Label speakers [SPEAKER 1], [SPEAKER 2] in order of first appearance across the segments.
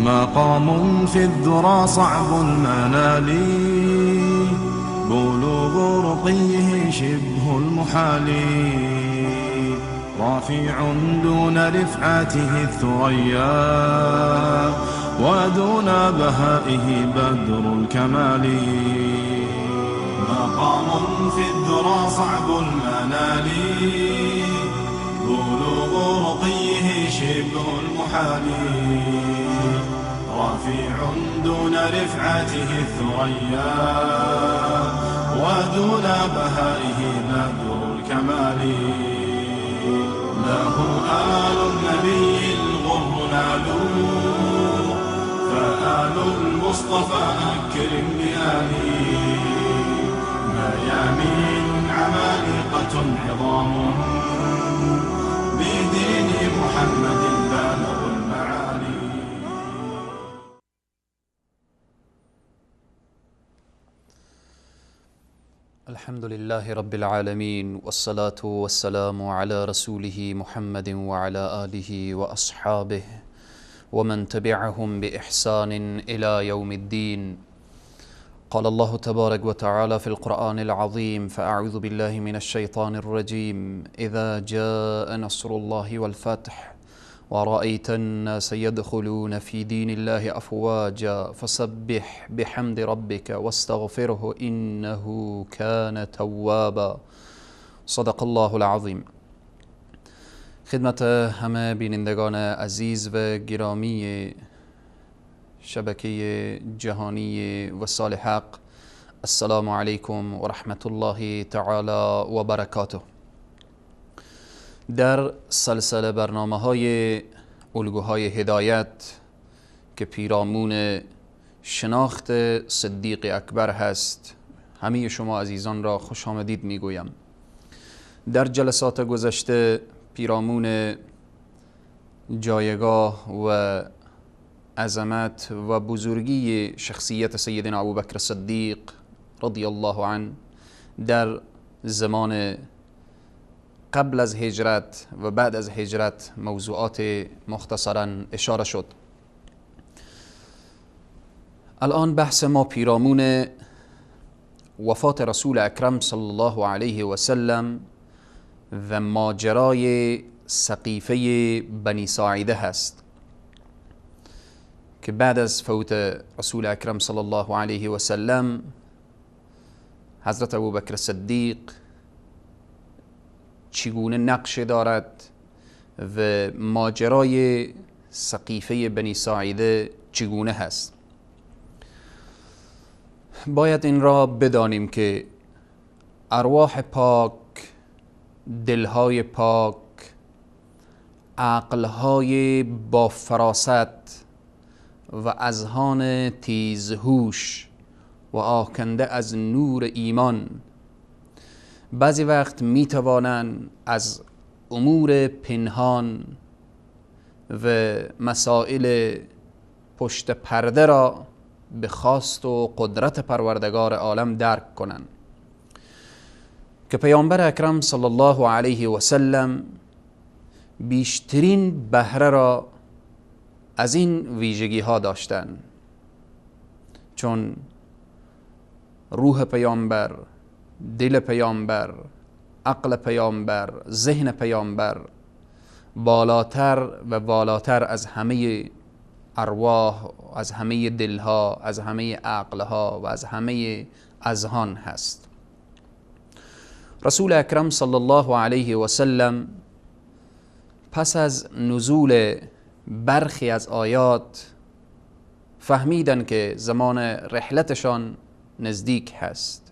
[SPEAKER 1] مقام في الذرى صعب المنال، بلوغ رقيه شبه المحال، رافع دون رفعته الثريا، ودون بهائه بدر الكمال. مقام في الذرى صعب المنال، بلوغ رقيه شبه المحال، رفيع دون رفعته الثريا، ودون بهائه بدر الكمال. له آل النبي الغر نالوا، فآل المصطفى أكرم بآله. ميامين عمالقة عظام، بدين محمد بالغ المعالي.
[SPEAKER 2] الحمد لله رب العالمين، والصلاة والسلام على رسوله محمد وعلى آله وأصحابه ومن تبعهم بإحسان إلى يوم الدين. قال الله تبارك وتعالى في القرآن العظيم: فأعوذ بالله من الشيطان الرجيم، إذا جاء نصر الله والفتح ورأيت الناس يدخلون في دين الله أفواجا فسبح بحمد ربك واستغفره إنه كان توابا. صدق الله العظیم. خدمت همه بینندگان عزیز و گرامی شبکه جهانی وصال حق، السلام علیکم و رحمت الله تعالی و برکاته. در سلسله برنامه های الگوهای هدایت که پیرامون شناخت صدیق اکبر هست، همه شما عزیزان را خوش آمدید میگویم. در جلسات گذشته پیرامون جایگاه و عظمت و بزرگی شخصیت سیدنا ابوبکر صدیق رضی الله عنه در زمان قبل از هجرت و بعد از هجرت موضوعات مختصرا اشاره شد. الان بحث ما پیرامون وفات رسول اکرم صلی الله علیه و سلم و ماجرای سقیفه بنی ساعده هست که بعد از فوت رسول اکرم صلی الله علیه و سلم حضرت ابوبکر صدیق چگونه نقش دارد و ماجرای سقیفه بنی ساعده چگونه هست. باید این را بدانیم که ارواح پاک، دلهای پاک، عقلهای با فراست و اذهان تیزهوش و آکنده از نور ایمان بعضی وقت می توانند از امور پنهان و مسائل پشت پرده را به خواست و قدرت پروردگار عالم درک کنند که پیامبر اکرم صلی الله علیه و سلم بیشترین بهره را از این ویژگی ها داشتند، چون روح پیامبر، دل پیامبر، عقل پیامبر، ذهن پیامبر بالاتر و بالاتر از همه ارواح، از همه دلها، از همه عقلها و از همه اذهان هست. رسول اکرم صلی الله علیه و سلم پس از نزول برخی از آیات فهمیدن که زمان رحلتشان نزدیک هست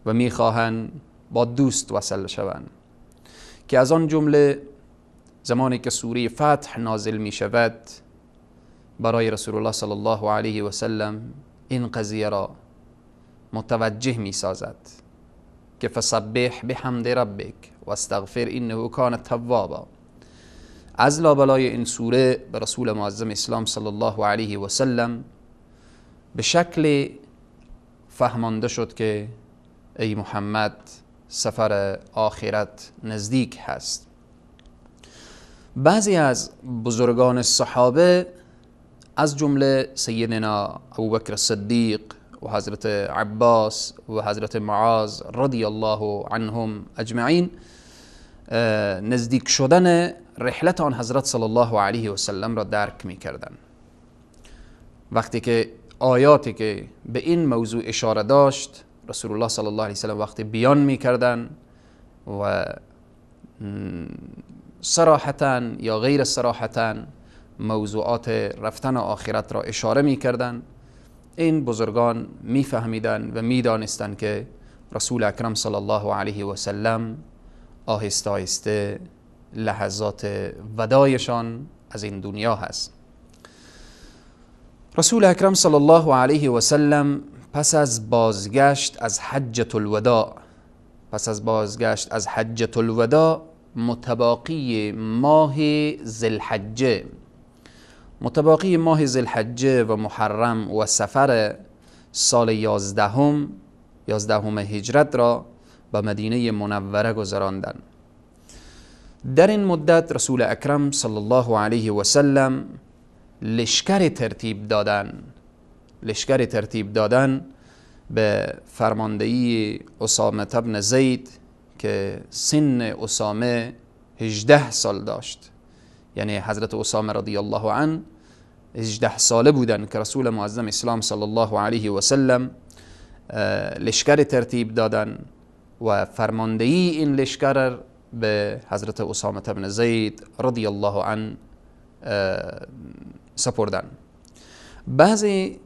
[SPEAKER 2] و میخواهند با دوست وصل شوند، که از آن جمله زمانی که سوره فتح نازل می شود برای رسول الله صلی الله علیه و سلم این قضیه را متوجه می سازد که فسبح بحمد ربک واستغفر انه کان توابا. از لابلای این سوره به رسول معظم اسلام صلی الله علیه و سلم به شکل فهمانده شد که ای محمد، سفر آخرت نزدیک هست. بعضی از بزرگان صحابه از جمله سیدنا ابوبکر صدیق و حضرت عباس و حضرت معاذ رضی الله عنهم اجمعین نزدیک شدن رحلت آن حضرت صلی الله علیه و سلم را درک می کردن. وقتی که آیاتی که به این موضوع اشاره داشت رسول الله صلی الله علیه و سلم وقتی بیان می کردن و صراحتا یا غیر صراحتا موضوعات رفتن آخرت را اشاره می کردن، این بزرگان می فهمیدن و می دانستن که رسول اکرم صلی الله علیه و سلم آهسته آهسته لحظات ودایشان از این دنیا هست. رسول اکرم صلی الله علیه و سلم پس از بازگشت از حجة الوداع، پس از بازگشت از حجة الوداع متباقی ماه ذوالحجه، متباقی ماه ذوالحجه و محرم و سفر سال 11 هجرت را به مدینه منوره گذراندند. در این مدت رسول اکرم صلی الله علیه و سلم لشکر ترتیب دادن، لشکر ترتیب دادن به فرماندهی اسامه بن زید که سن اسامه 18 سال داشت، یعنی حضرت اسامه رضی الله عنه 18 ساله بودند که رسول معظم اسلام صلی الله علیه و سلم لشکر ترتیب دادن و فرماندهی این لشکر به حضرت اسامه بن زید رضی الله عنه سپردن. بعضی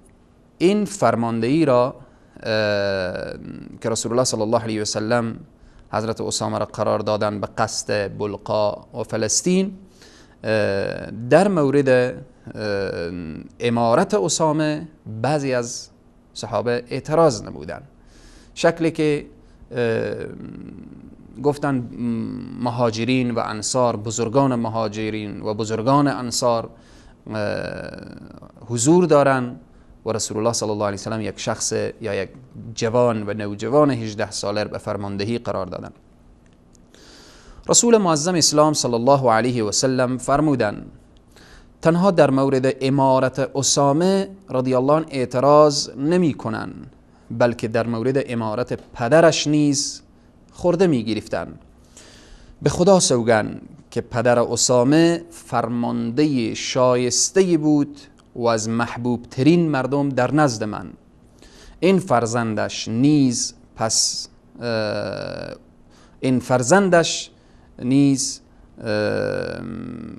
[SPEAKER 2] این فرماندهی را که رسول الله صلی الله علیه و سلم حضرت اسامه را قرار دادن به قصد بلقا و فلسطین، در مورد امارت اسامه بعضی از صحابه اعتراض نمودن، شکلی که گفتن مهاجرین و انصار، بزرگان مهاجرین و بزرگان انصار حضور دارن و رسول الله صلی الله علیه و سلم یک شخص یا یک جوان و نوجوان 18 ساله به فرماندهی قرار دادن. رسول معظم اسلام صلی الله علیه و سلم فرمودند تنها در مورد امارت اسامه رضی الله عنه اعتراض نمی کنند، بلکه در مورد امارت پدرش نیز خورده می گرفتند. به خدا سوگند که پدر اسامه فرمانده شایسته بود و از محبوب ترین مردم در نزد من. این فرزندش نیز پس این فرزندش نیز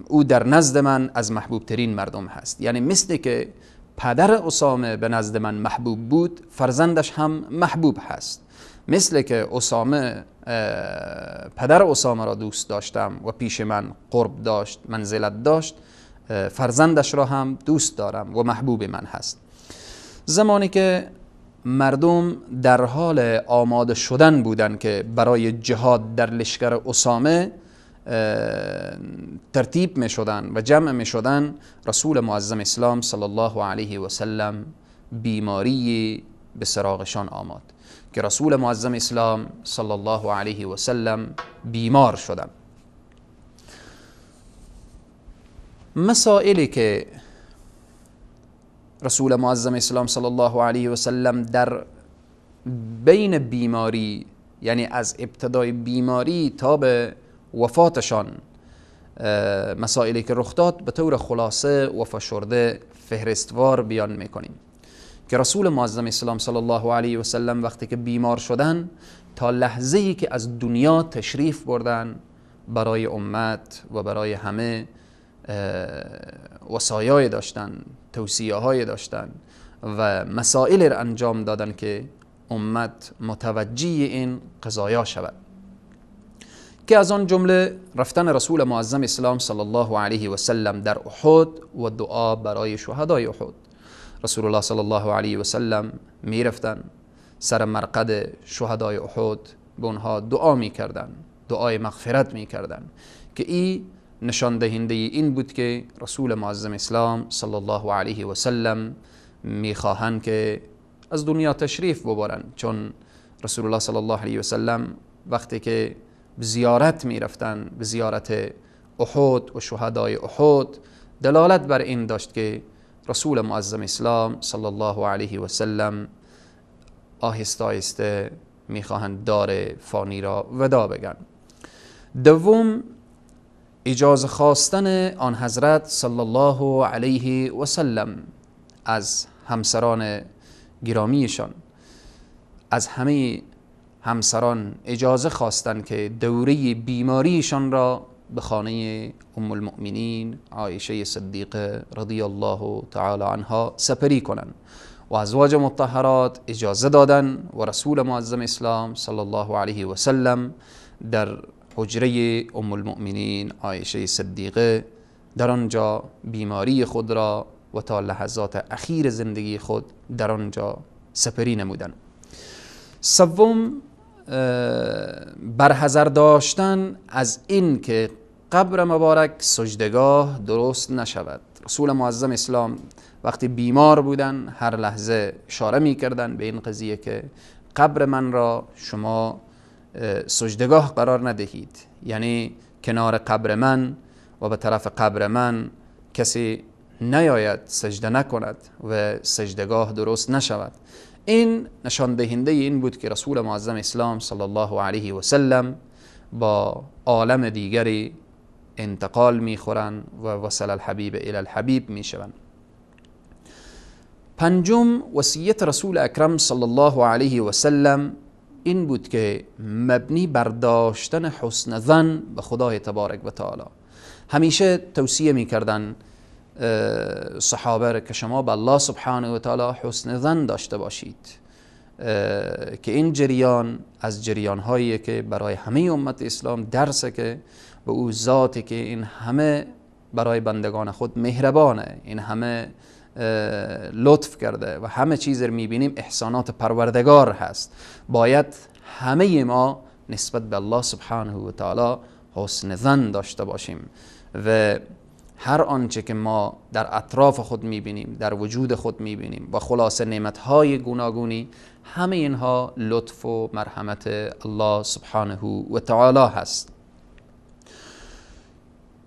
[SPEAKER 2] او در نزد من از محبوب ترین مردم هست. یعنی مثل که پدر اسامه به نزد من محبوب بود، فرزندش هم محبوب هست. مثل که اسامه پدر اسامه را دوست داشتم و پیش من قرب داشت، منزلت داشت، فرزندش را هم دوست دارم و محبوب من هست. زمانی که مردم در حال آماده شدن بودند که برای جهاد در لشکر اسامه ترتیب می شدن و جمع می شدن، رسول معظم اسلام صلی الله علیه و سلم بیماری به سراغشان آمد که رسول معظم اسلام صلی الله علیه و سلم بیمار شدند. مسائلی که رسول معظم اسلام صلی الله علیه و سلم در بین بیماری، یعنی از ابتدای بیماری تا به وفاتشان مسائلی که رخ داد، به طور خلاصه و فشرده فهرستوار بیان میکنیم که رسول معظم اسلام صلی الله علیه و سلم وقتی که بیمار شدن تا لحظه‌ای که از دنیا تشریف بردن برای امت و برای همه وصایای داشتن، توصیه های داشتن و مسائل را انجام دادن که امت متوجه این قضایا شود، که از آن جمله رفتن رسول معظم اسلام صلی الله علیه و سلم در احد و دعا برای شهدای احد. رسول الله صلی الله علیه و سلم می رفتن سر مرقد شهدای احد، به اونها دعا می کردن، دعای مغفرت می کردن، که این نشان دهنده این بود که رسول معظم اسلام صلی الله علیه و سلم می خواهند که از دنیا تشریف ببرند. چون رسول الله صلی الله علیه و سلم وقتی که به زیارت می رفتن، به زیارت احد و شهدای احد، دلالت بر این داشت که رسول معظم اسلام صلی الله علیه و سلم آهسته آهسته میخواهند دار فانی را ودا بگن. دوم، اجازه خواستن آن حضرت صلی الله علیه و سلم از همسران گرامیشان، از همه همسران اجازه خواستن که دوره بیماریشان را به خانه ام المؤمنین عایشه صدیقه رضی الله تعالی عنها سپری کنند و ازواج مطهرات اجازه دادن و رسول معظم اسلام صلی الله علیه و سلم در حجره ام المؤمنین عایشه صدیقه در آنجا بیماری خود را و تا لحظات اخیر زندگی خود در آنجا سپری نمودند. سوم، برحذر داشتن از این که قبر مبارک سجدگاه درست نشود. رسول معظم اسلام وقتی بیمار بودن هر لحظه اشاره می کردن به این قضیه که قبر من را شما سجدگاه قرار ندهید، یعنی کنار قبر من و به طرف قبر من کسی نیاید سجده نکند و سجدگاه درست نشود. این نشان دهنده این بود که رسول معظم اسلام صلی الله علیه و سلم با عالم دیگری انتقال میخورند و وصل الحبیب الی الحبیب میشوند. پنجم، وصیت رسول اکرم صلی الله علیه و سلم این بود که مبنی بر داشتن حسن ظن به خدای تبارک و تعالی. همیشه توصیه میکردن صحابه که شما به الله سبحانه و تعالی حسن ظن داشته باشید، که این جریان از جریان هایی که برای همه امت اسلام درسه که به او ذاتی که این همه برای بندگان خود مهربانه، این همه لطف کرده و همه چیز رو میبینیم احسانات پروردگار هست، باید همه ما نسبت به الله سبحانه و تعالی حسن ظن داشته باشیم و هر آنچه که ما در اطراف خود میبینیم، در وجود خود میبینیم و خلاصه نعمتهای گوناگونی، همه اینها لطف و مرحمت الله سبحانه و تعالی هست.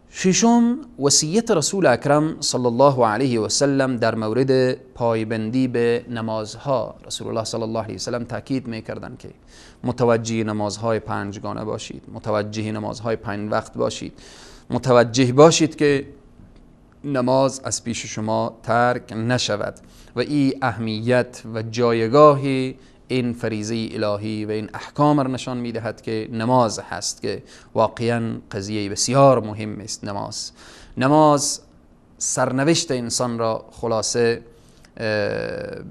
[SPEAKER 2] ششم، وصیت رسول اکرم صلی الله علیه و سلم در مورد پایبندی به نمازها. رسول الله صلی الله علیه و سلم تاکید میکردند که متوجه نمازهای پنجگانه باشید، متوجه نمازهای پنج وقت باشید، متوجه باشید که نماز از پیش شما ترک نشود و این اهمیت و جایگاه این فریضه الهی و این احکام را نشان میدهد که نماز هست که واقعا قضیه بسیار مهم است. نماز سرنوشت انسان را خلاصه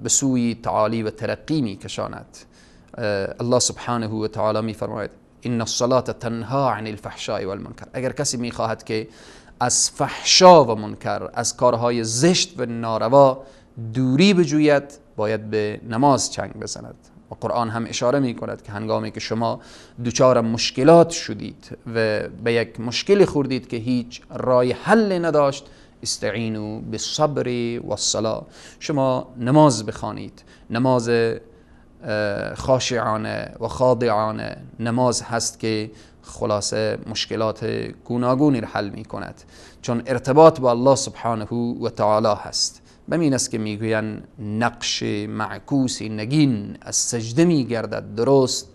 [SPEAKER 2] به سوی تعالی و ترقی میکشاند. الله سبحانه و تعالی میفرماید ان الصلاة تنها عن الفحشاء والمنکر. اگر کسی میخواهد که از فحشا و منکر، از کارهای زشت و ناروا دوری بجوید، باید به نماز چنگ بزند. و قرآن هم اشاره می کند که هنگامی که شما دچار مشکلات شدید و به یک مشکل خوردید که هیچ راه حل نداشت، استعینوا بالصبر والصلاة، شما نماز بخوانید، نماز خاشعانه و خاضعانه، نماز هست که خلاصه مشکلات گوناگونی را حل می کند، چون ارتباط با الله سبحانه و تعالی هست. بمین است که میگویند نقش معکوس نگین از سجده میگردد درست،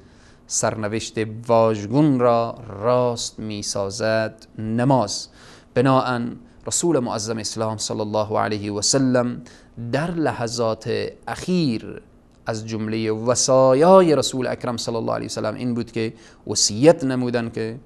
[SPEAKER 2] سرنوشت واژگون را راست میسازد نماز. بناءً رسول معظم اسلام صلی الله علیه و سلم در لحظات اخیر از جمله وصایای رسول اکرم صلی الله علیه و سلم این بود که وصیت نمودن که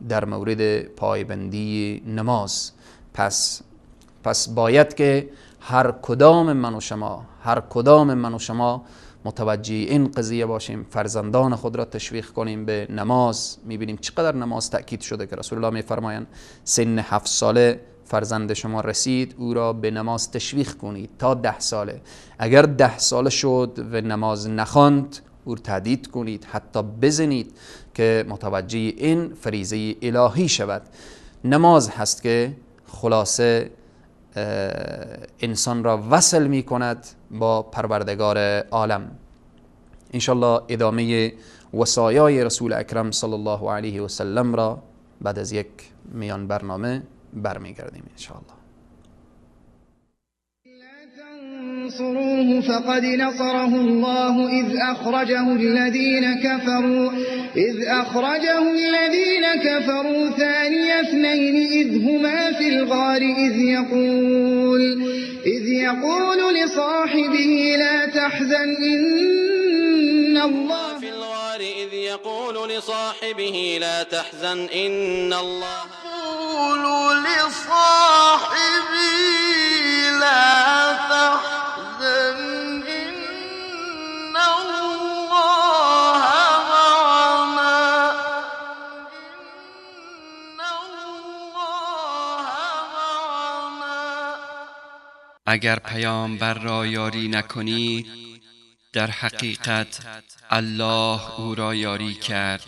[SPEAKER 2] در مورد پایبندی نماز. پس باید که هر کدام من و شما متوجه این قضیه باشیم، فرزندان خود را تشویق کنیم به نماز. میبینیم چقدر نماز تأکید شده که رسول الله میفرمایند سن 7 ساله فرزند شما رسید، او را به نماز تشویق کنید تا 10 ساله. اگر 10 ساله شد و نماز نخواند، او را تهدید کنید، حتی بزنید که متوجه این فریضه الهی شود. نماز هست که خلاصه انسان را وصل می کند با پروردگار عالم. انشالله ادامه وصایای رسول اکرم صلی الله علیه و سلم را بعد از یک میان برنامه برمیگردیم انشالله.
[SPEAKER 3] تنصروه فقد نصره الله إذ أخرجه الذين كفروا ثاني اثنين إذ هما في الغار إذ يقول لصاحبه لا تحزن إن الله
[SPEAKER 4] في الغار إذ يقول لصاحبه لا تحزن إن الله
[SPEAKER 5] يقول لصاحبه لا تحزن إن الله معنا إن الله معنا.
[SPEAKER 6] اگر پیامبر را یاری نکنید در حقیقت الله او را یاری کرد،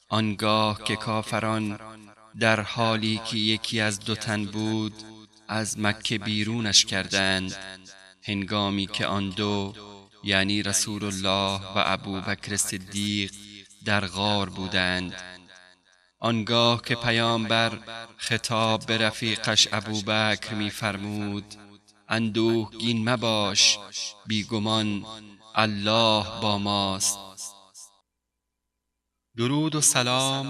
[SPEAKER 6] آنگاه که کافران در حالی که یکی از دو تن بود از مکه بیرونش کردند، هنگامی که آن دو یعنی رسول الله و ابوبکر صدیق در غار بودند. آنگاه که پیامبر خطاب به رفیقش ابوبکر می‌فرمود اندوهگین مباش، بیگمان الله با ماست. درود و سلام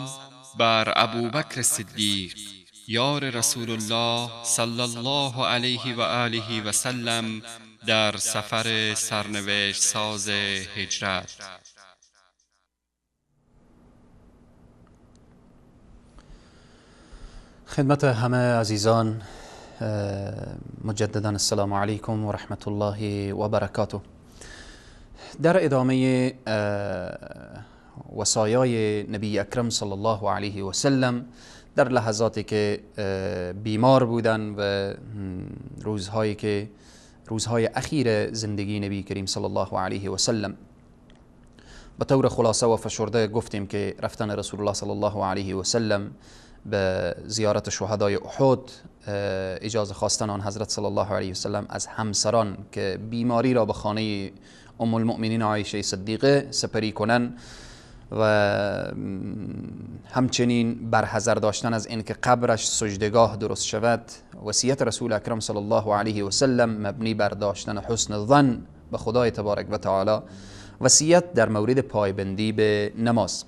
[SPEAKER 6] بر ابوبکر صدیق یار رسول الله صلی الله علیه و آله و سلم در سفر سرنوشت ساز هجرت.
[SPEAKER 2] خدمت همه عزیزان مجددا السلام علیکم و رحمت الله و برکاته. در ادامه وصایای نبی اکرم صلی الله علیه و سلم در لحظاتی که بیمار بودن و روزهای اخیر زندگی نبی کریم صلی الله علیه و سلم، به طور خلاصه و فشرده گفتیم که رفتن رسول الله صلی الله علیه و سلم به زیارت شهدای احد، اجازه خواستن آن حضرت صلی الله علیه و سلم از همسران که بیماری را به خانه ام المؤمنین عایشه صدیقه سپری کنن و همچنین برحذر داشتن از اینکه قبرش سجدگاه درست شود، وصیت رسول اکرم صلی الله علیه و سلم مبنی بر داشتن حسن ظن به خدای تبارک و تعالی، وصیت در مورد پایبندی به نماز.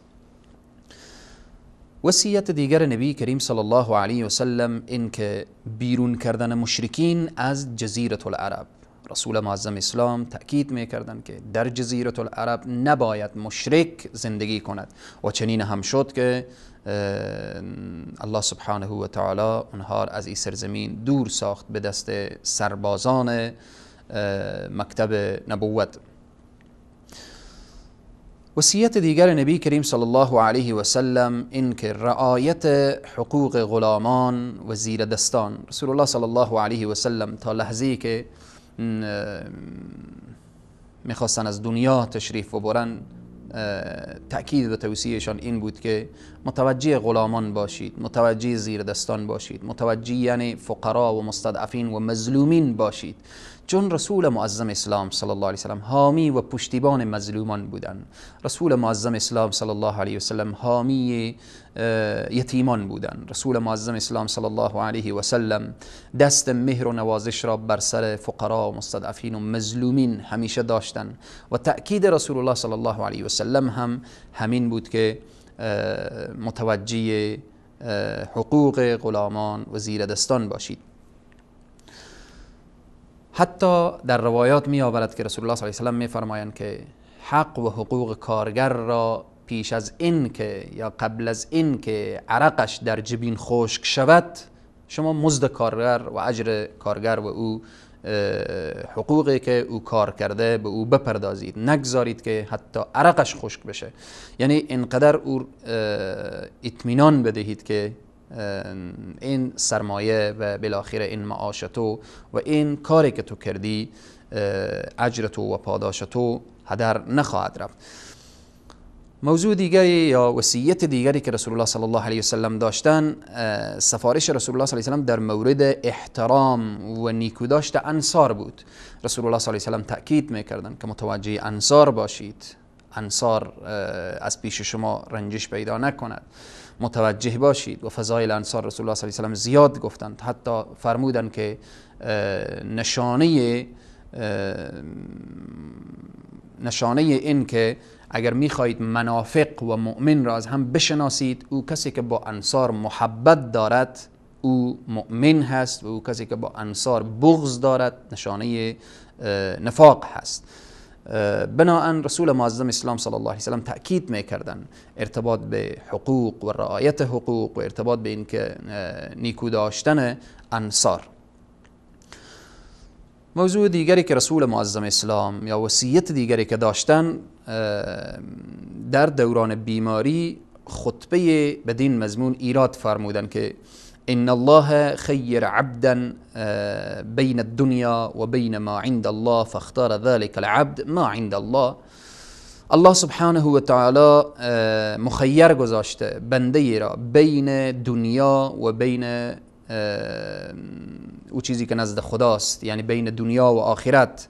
[SPEAKER 2] وصیت دیگر نبی کریم صلی الله علیه و سلم این که بیرون کردن مشرکین از جزیره العرب. رسول معظم اسلام تأکید میکردند که در جزیره العرب نباید مشرک زندگی کند و چنین هم شد که الله سبحانه و تعالی اونها از این سرزمین دور ساخت به دست سربازان مکتب نبوت. وصیت دیگر نبی کریم صلی الله علیه و سلم این که رعایت حقوق غلامان و زیر دستان. رسول الله صلی الله علیه و سلم تا لحظه‌ای که میخواستن از دنیا تشریف ببرن، تأکید و توصیهشان این بود که متوجه غلامان باشید، متوجه زیر دستان باشید، متوجه یعنی فقرا و مستضعفین و مظلومین باشید، چون رسول معظم اسلام صلی الله علیه وسلم حامی و پشتیبان مظلومان بودند. رسول معظم اسلام صلی الله علیه وسلم حامی یتیمان بودند. رسول معظم اسلام صلی الله علیه و سلم دست مهر و نوازش را بر سر فقرا و مستضعفین و مظلومین همیشه داشتند و تأکید رسول الله صلی الله علیه و سلم هم همین بود که متوجه حقوق غلامان و زیر دستان باشید. حتی در روایات می آورد که رسول الله صلی الله علیه و سلم می فرمایند که حق و حقوق کارگر را پیش از این که یا قبل از این که عرقش در جبین خشک شود، شما مزد کارگر و اجر کارگر و او حقوقی که او کار کرده به او بپردازید، نگذارید که حتی عرقش خشک بشه. یعنی اینقدر او اطمینان بدهید که این سرمایه و بالاخره این معاش تو و این کاری که تو کردی اجر تو و پاداش تو هدر نخواهد رفت. موضوع دیگری یا وصیت دیگری که رسول الله صلی الله علیه وسلم داشتن، سفارش رسول الله صلی الله علیه وسلم در مورد احترام و نیکوداشت انصار بود. رسول الله صلی الله علیه وسلم تأکید میکردند که متوجه انصار باشید، انصار از پیش شما رنجش پیدا نکند، متوجه باشید. و فضایل انصار رسول الله صلی الله علیه وسلم زیاد گفتند، حتی فرمودند که نشانه نشانه این که اگر میخواهید منافق و مؤمن را از هم بشناسید، او کسی که با انصار محبت دارد او مؤمن هست و او کسی که با انصار بغض دارد نشانه نفاق هست. بناءً رسول معظم اسلام صلی الله علیه وسلم تأکید میکردن ارتباط به حقوق و رعایت حقوق و ارتباط به اینکه نیکو داشتن انصار. موضوع دیگری که رسول معظم اسلام یا وصیت دیگری که داشتن در دوران بیماری، خطبه بدین مضمون ایراد فرمودن که ان الله خیر عبدا بین الدنیا و بین ما عند الله فاختار ذلك العبد ما عند الله. الله سبحانه و تعالی مخیر گذاشته بنده را بین دنیا و بین او چیزی که نزد خداست، یعنی بین دنیا و آخرت،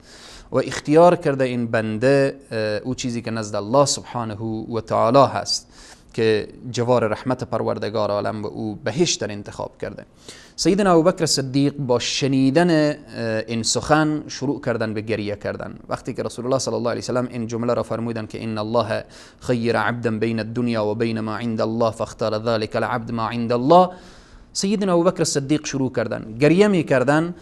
[SPEAKER 2] و اختیار کرده این بنده او چیزی که نزد الله سبحانه و تعالی هست که جوار رحمت پروردگار عالم و او بهشت در انتخاب کرده. سیدنا ابوبکر صدیق با شنیدن این سخن شروع کردن به گریه کردن. وقتی که رسول الله صلی الله علیه وسلم این جمله را فرمودن که ان الله خیر عبدا بین الدنیا و بین ما عند الله فاختار ذلك العبد ما عند الله، سیدنا ابوبکر صدیق شروع کردن گریه می کردن.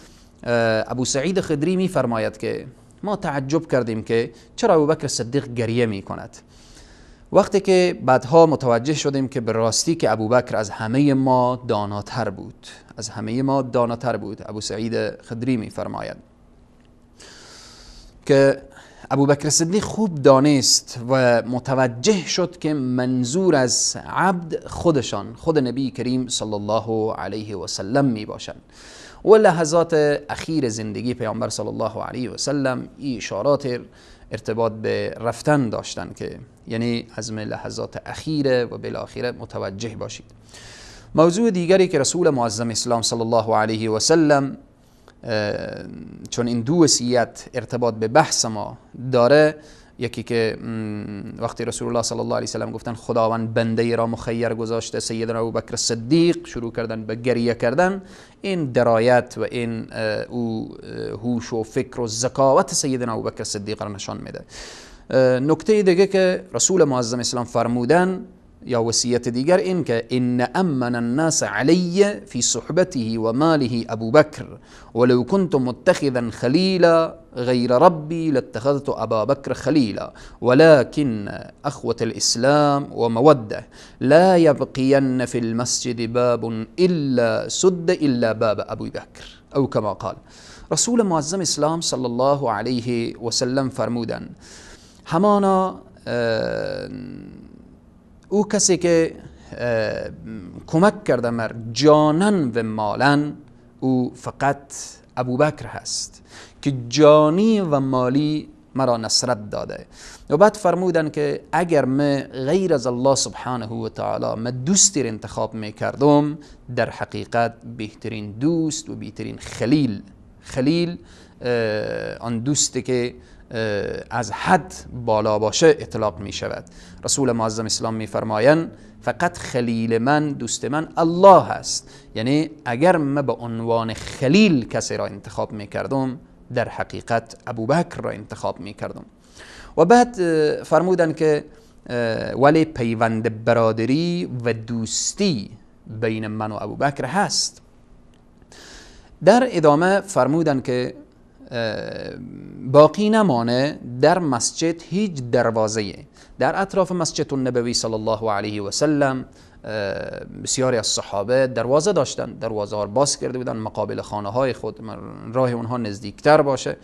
[SPEAKER 2] ابو سعید خدری می فرماید که ما تعجب کردیم که چرا ابوبکر صدیق گریه می کند. وقتی که بعدها متوجه شدیم که به راستی که ابوبکر از همه ما داناتر بود، از همه ما داناتر بود. ابو سعید خدری می فرماید که ابوبکر صدیق خوب دانست و متوجه شد که منظور از عبد خودشان، خود نبی کریم صلی الله علیه و سلم می باشند. و لحظات اخیر زندگی پیامبر صلی الله علیه و سلم اشارات ارتباط به رفتن داشتن که یعنی از لحظات اخیره و بالاخره متوجه باشید. موضوع دیگری که رسول معظم اسلام صلی الله علیه و سلم چون این دو وصیت ارتباط به بحث ما داره، یکی که وقتی رسول الله صلی الله علیه و سلم گفتن خداوند بنده را مخیر گذاشته، سیدنا ابوبکر صدیق شروع کردن به گریه کردن، این درایت و این او هوش و فکر و ذکاوت سیدنا ابوبکر صدیق را نشان میده. نکته دیگه که رسول معظم اسلام فرمودن یا وصیت دیگر این که ان امن الناس علی فی صحبته و ماله ابوبکر ولو كنت متخذا خلیلا غیر ربی لاتخذت ابا بکر خلیلا ولكن اخوة الاسلام وموده لا يبقين في المسجد باب الا سد الا باب ابو بکر او کما قال. رسول معظم اسلام صلی الله علیه و سلم فرمودن همانا او کسی که کمک کرده مر جانن و مالن او فقط ابوبکر هست که جانی و مالی مرا نصرت داده. و بعد فرمودن که اگر من غیر از الله سبحانه و تعالی من دوستی را انتخاب میکردم، در حقیقت بهترین دوست و بهترین خلیل، خلیل آن دوستی که از حد بالا باشه اطلاق می شود. رسول معظم اسلام می فرمایند فقط خلیل من، دوست من الله است. یعنی اگر من به عنوان خلیل کسی را انتخاب می کردم، در حقیقت ابوبکر را انتخاب می کردم. و بعد فرمودن که ولی پیوند برادری و دوستی بین من و ابوبکر هست. در ادامه فرمودن که باقی نمانه در مسجد هیچ دروازه. در اطراف مسجد النبوی صلی الله علیه و سلم بسیاری از صحابه دروازه داشتن، دروازه ها باز کرده بودن مقابل خانه های خود، راه اونها نزدیکتر باشه.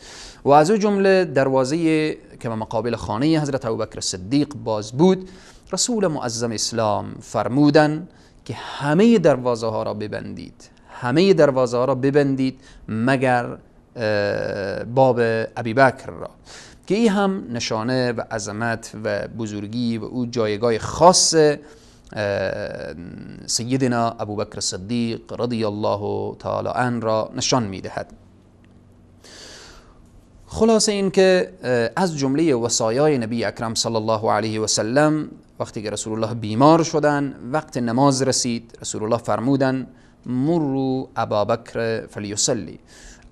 [SPEAKER 2] و از او جمله دروازه که مقابل خانه حضرت ابوبکر صدیق باز بود، رسول معظم اسلام فرمودن که همه دروازه ها را ببندید، همه دروازه ها را ببندید مگر باب ابی بکر را، که این هم نشانه و عظمت و بزرگی و او جایگاه خاص سیدنا ابوبکر صدیق رضی الله تعالی عنه را نشان میدهد. خلاصه این که از جمله وصایای نبی اکرم صلی الله علیه و سلم وقتی که رسول الله بیمار شدن، وقت نماز رسید، رسول الله فرمودن مروا ابابکر فلیصلی،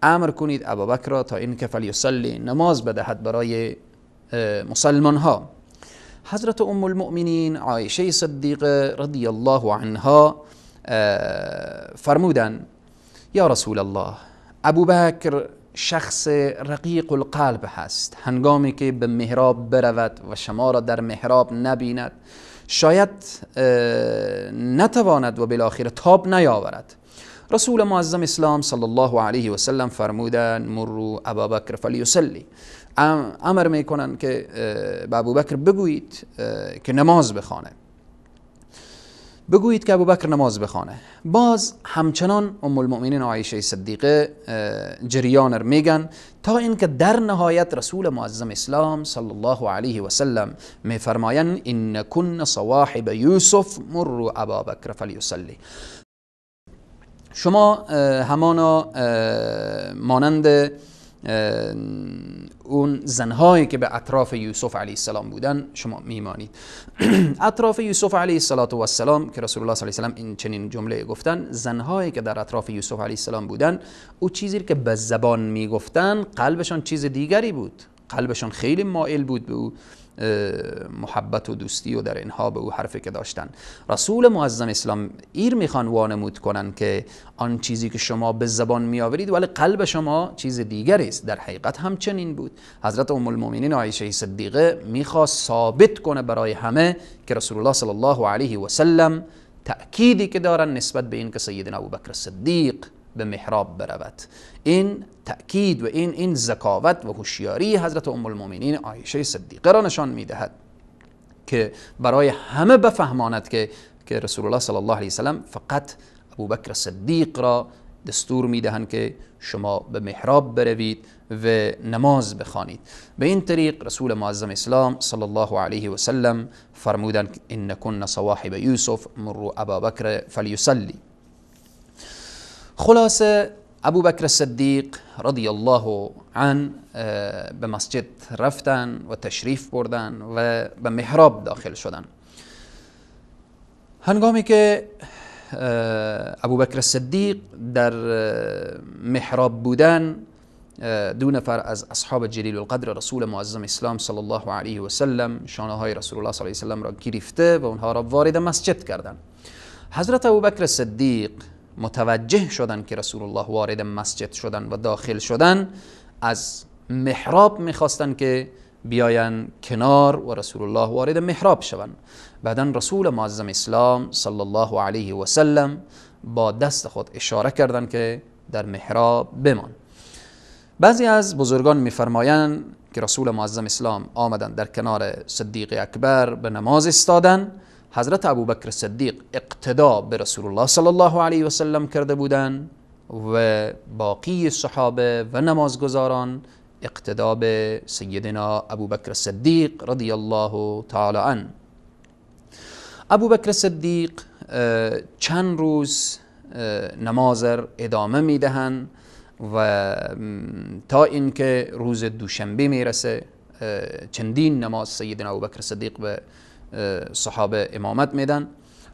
[SPEAKER 2] امر کنید ابابکر را تا اینکه فلیصلی، نماز بدهد برای مسلمان ها. حضرت ام المؤمنین عایشه صدیقه رضی الله عنها فرمودند یا رسول الله، ابوبکر شخص رقیق القلب هست، هنگامی که به محراب برود و شما را در محراب نبیند شاید نتواند و بالاخره تاب نیاورد. رسول معظم اسلام صلی الله علیه و سلم فرمودند مروا ابابکر فلیصلی، امر میکنن که به ابوبکر بگویید که نماز بخوانه، بگویید که ابوبکر نماز بخوانه. باز همچنان ام المؤمنین عایشه صدیقه جریان میگن تا اینکه در نهایت رسول معظم اسلام صلی الله علیه و سلم میفرمایند ان کن صواحب یوسف مروا ابابکر فلیصلی، شما همانا مانند اون زنهایی که به اطراف یوسف علیه السلام بودن شما میمانید. اطراف یوسف علیه السلام که رسول الله صلی الله علیه و سلم این چنین جمله گفتن، زنهایی که در اطراف یوسف علیه السلام بودن او چیزی که به زبان میگفتن قلبشان چیز دیگری بود، قلبشان خیلی مائل بود به او محبت و دوستی و در اینها به او حرفی که داشتن. رسول معظم اسلام ایر میخوان وانمود کنن که آن چیزی که شما به زبان میآورید ولی قلب شما چیز دیگری است. در حقیقت همچنین بود. حضرت ام المؤمنین عایشه صدیقه میخواست ثابت کنه برای همه که رسول الله صلی الله علیه و سلم تأکیدی که دارن نسبت به این که سیدنا ابوبکر صدیق به محراب برود، این تأکید و این ذکاوت و هوشیاری حضرت ام المؤمنین عایشه صدیقه را نشان میدهد که برای همه بفهماند که رسول الله صلی الله علیه وسلم فقط ابوبکر صدیق را دستور میدهند که شما به محراب بروید و نماز بخوانید. به این طریق رسول معظم اسلام صلی الله علیه و سلم فرمودند ان کن صواحب یوسف مروا ابابکر فلیصلی. خلاصه ابوبکر صدیق رضی الله عنه به مسجد رفتن و تشریف بردن و به محراب داخل شدن. هنگامی که ابوبکر صدیق در محراب بودن، دو نفر از اصحاب جلیل القدر رسول معظم اسلام صلی الله علیه و سلم شانه های رسول الله صلی الله علیه و سلم را گرفته و اونها را وارد مسجد کردند. حضرت ابوبکر صدیق متوجه شدن که رسول الله وارد مسجد شدن و داخل شدن، از محراب میخواستن که بیاین کنار و رسول الله وارد محراب شوند. بعدا رسول معظم اسلام صلی الله علیه و سلم با دست خود اشاره کردند که در محراب بمان. بعضی از بزرگان میفرمایند که رسول معظم اسلام آمدن در کنار صدیق اکبر به نماز ایستادن. حضرت ابوبکر صدیق اقتدا به رسول الله صلی الله علیه و سلم کرده بودند و باقی صحابه و نمازگزاران اقتدا به سیدنا ابوبکر صدیق رضی الله تعالی عنه. ابوبکر صدیق چند روز نماز ادامه میدهند و تا اینکه روز دوشنبه میرسه چندین نماز سیدنا ابوبکر صدیق به صحابه امامت میدن.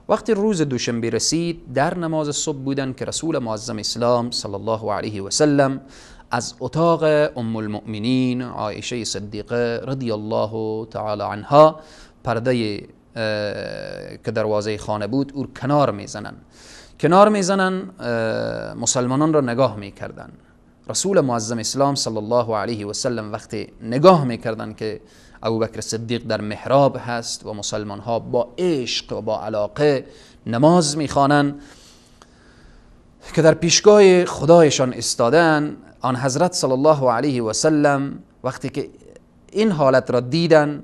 [SPEAKER 2] وقتی روز دوشنبه رسید در نماز صبح بودن که رسول معظم اسلام صلی الله علیه و سلم از اتاق ام المؤمنین عایشه صدیقه رضی الله تعالی عنها پرده که دروازه خانه بود او کنار میزنن، کنار میزنن، مسلمانان را نگاه میکردن. رسول معظم اسلام صلی الله علیه و سلم وقتی نگاه میکردن که ابوبکر صدیق در محراب هست و مسلمان ها با عشق و با علاقه نماز میخوانن که در پیشگاه خدایشان ایستادن، آن حضرت صلی الله علیه و سلم وقتی که این حالت را دیدن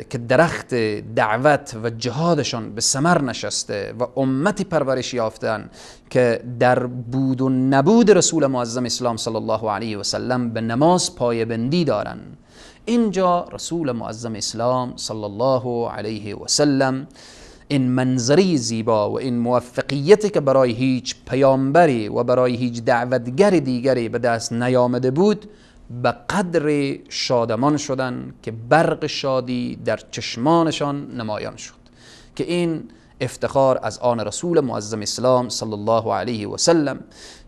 [SPEAKER 2] که درخت دعوت و جهادشان به ثمر نشسته و امتی پرورش یافتن که در بود و نبود رسول معظم اسلام صلی الله علیه و سلم به نماز پایبندی دارن، اینجا رسول معظم اسلام صلی الله علیه و سلم این منظری زیبا و این موفقیتی که برای هیچ پیامبری و برای هیچ دعوتگر دیگری به دست نیامده بود، به قدر شادمان شدن که برق شادی در چشمانشان نمایان شد، که این افتخار از آن رسول معظم اسلام صلی الله علیه و سلم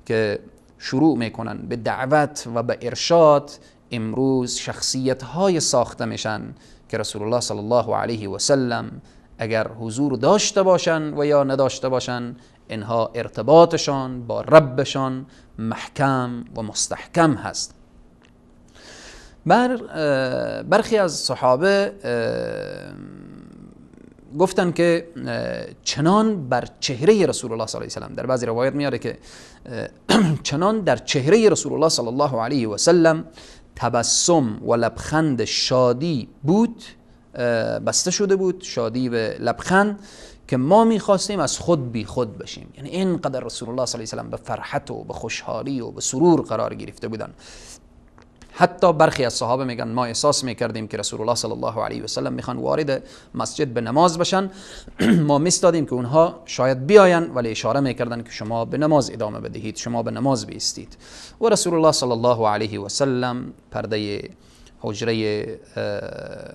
[SPEAKER 2] که شروع میکنن به دعوت و به ارشاد. امروز شخصیت های ساخته میشن که رسول الله صلی الله علیه و سلم اگر حضور داشته باشن و یا نداشته باشن، اینها ارتباطشان با ربشان محکم و مستحکم هست. برخی از صحابه گفتن که چنان بر چهره رسول الله صلی الله علیه و سلم، در بعضی روایت میاره که چنان در چهره رسول الله صلی الله علیه و سلم تبسم و لبخند شادی بود، بسته شده بود، شادی و لبخند، که ما میخواستیم از خود بی خود بشیم. یعنی اینقدر رسول الله صلی الله علیه و سلم به فرحت و به خوشحالی و به سرور قرار گرفته بودن. حتی برخی از صحابه میگن ما احساس میکردیم که رسول الله صلی الله علیه و سلم میخوان وارد مسجد به نماز بشن، ما میستادیم که اونها شاید بیاین، ولی اشاره میکردن که شما به نماز ادامه بدهید، شما به نماز بیستید. و رسول الله صلی الله علیه و سلم پرده حجره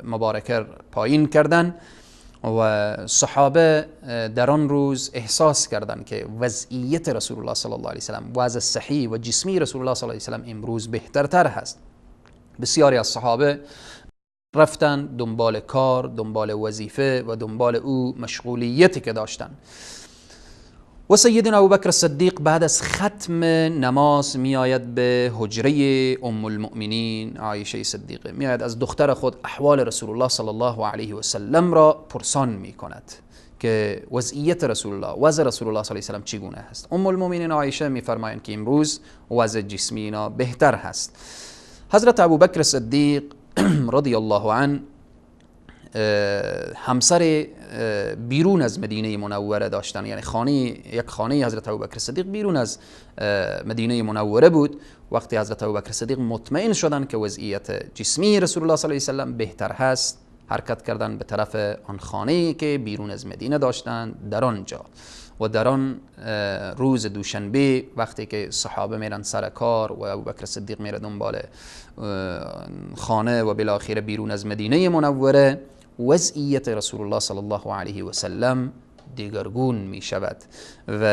[SPEAKER 2] مبارکه پایین کردن و صحابه در آن روز احساس کردند که وضعیت رسول الله صلی الله علیه و سلم، وضع صحی و جسمی رسول الله صلی الله علیه و سلم امروز بهترتر هست. بسیاری از صحابه رفتن دنبال کار، دنبال وظیفه و دنبال او مشغولیتی که داشتن. و سیدنا ابوبکر صدیق بعد از ختم نماز میآید به حجره ام المؤمنین عایشه صدیقه، میآید از دختر خود احوال رسول الله صلی الله علیه و سلم را پرسان میکند که وضعیت رسول الله، وضع رسول الله صلی الله علیه و سلم چگونه است. ام المؤمنین عایشه میفرمایند که امروز وضع جسمی اینا بهتر هست. حضرت ابوبکر صدیق رضی الله عنه همسر بیرون از مدینه منوره داشتن، یعنی خانه، یک خانه حضرت ابوبکر صدیق بیرون از مدینه منوره بود. وقتی حضرت ابوبکر صدیق مطمئن شدن که وضعیت جسمی رسول الله صلی الله علیه و سلم بهتر هست، حرکت کردن به طرف آن خانه که بیرون از مدینه داشتن در آنجا. و در آن روز دوشنبه وقتی که صحابه میرن سر کار و ابوبکر صدیق میره دنبال خانه و بالاخره بیرون از مدینه منوره، وضعیت رسول الله صلی الله علیه و سلم دیگرگون می شود و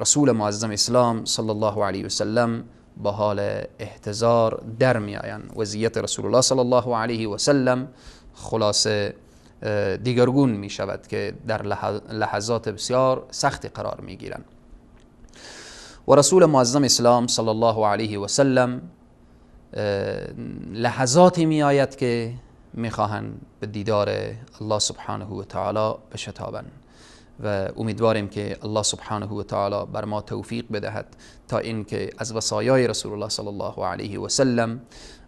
[SPEAKER 2] رسول معظم اسلام صلی الله علیه و سلم به حال احتضار در می آیند. وضعیت رسول الله صلی الله علیه و سلم خلاصه دیگرگون می شود که در لحظات بسیار سختی قرار می گیرند. و رسول معظم اسلام صلی الله علیه و سلم لحظاتی می آید که میخواهند به دیدار الله سبحانه و تعالی بشتابند و امیدواریم که الله سبحانه و تعالی بر ما توفیق بدهد تا اینکه از وصایای رسول الله صلی الله علیه و سلم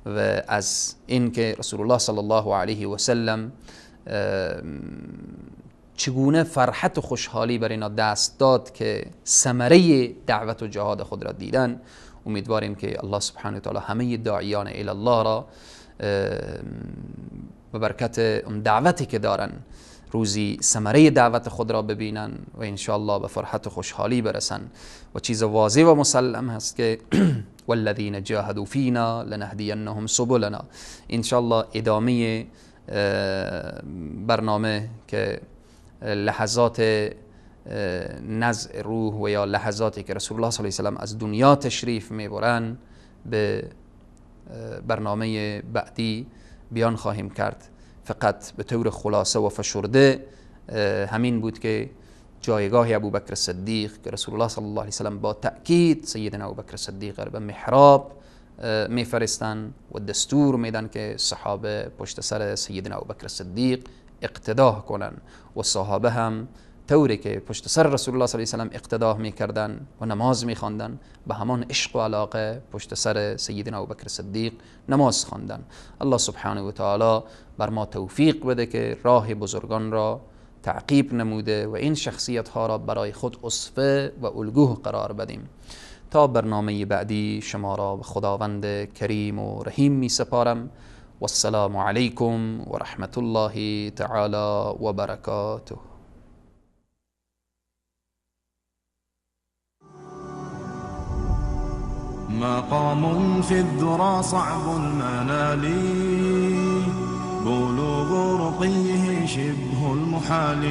[SPEAKER 2] و از اینکه رسول الله صلی الله علیه و سلم چگونه فرحت و خوشحالی بر اینا دست داد که ثمره دعوت و جهاد خود را دیدن، امیدواریم که الله سبحانه و تعالی همه داعیان الی الله را به برکت اون دعوتی که دارن روزی ثمره دعوت خود را ببینن و انشاءالله به فرحت و خوشحالی برسن. و چیز واضح و مسلم هست که والذین جاهدوا فینا لنهدینهم سبلنا. انشاءالله ادامه برنامه که لحظات نزع روح و یا لحظاتی که رسول الله صلی الله علیه و سلم از دنیا تشریف میبرن به برنامه بعدی بیان خواهیم کرد. فقط به طور خلاصه و فشرده همین بود که جایگاه ابوبکر صدیق که رسول الله صلی الله علیه و سلم با تأکید سیدنا ابوبکر صدیق را به محراب میفرستن و دستور میدن که صحابه پشت سر سیدنا ابوبکر صدیق اقتدا کنن و صحابه هم طوری که پشت سر رسول الله صلی الله علیه و سلم اقتدا میکردن و نماز میخواندن به همان عشق و علاقه پشت سر سیدنا ابوبکر صدیق نماز خواندن. الله سبحانه و تعالی بر ما توفیق بده که راه بزرگان را تعقیب نموده و این شخصیت ها را برای خود اسوه و الگو قرار بدیم. تا برنامه بعدی شما را به خداوند کریم و رحیم می سپارم. والسلام علیکم و رحمت الله تعالی و برکاته.
[SPEAKER 1] مقام في الذرى صعب المنال بلوغ رقيه. شبه المحال.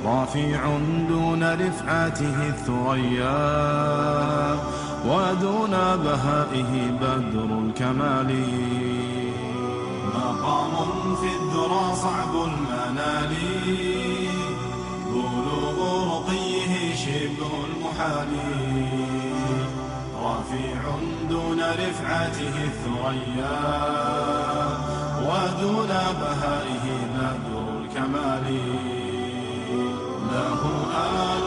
[SPEAKER 1] رافع دون رفعته الثريا ودون بهائه بدر الكمال. مقام في الذرى صعب المنال، بلوغ رقيه شبه المحال. رفيع دون رفعته الثريا ودون بهائه بدر الكمال. له آل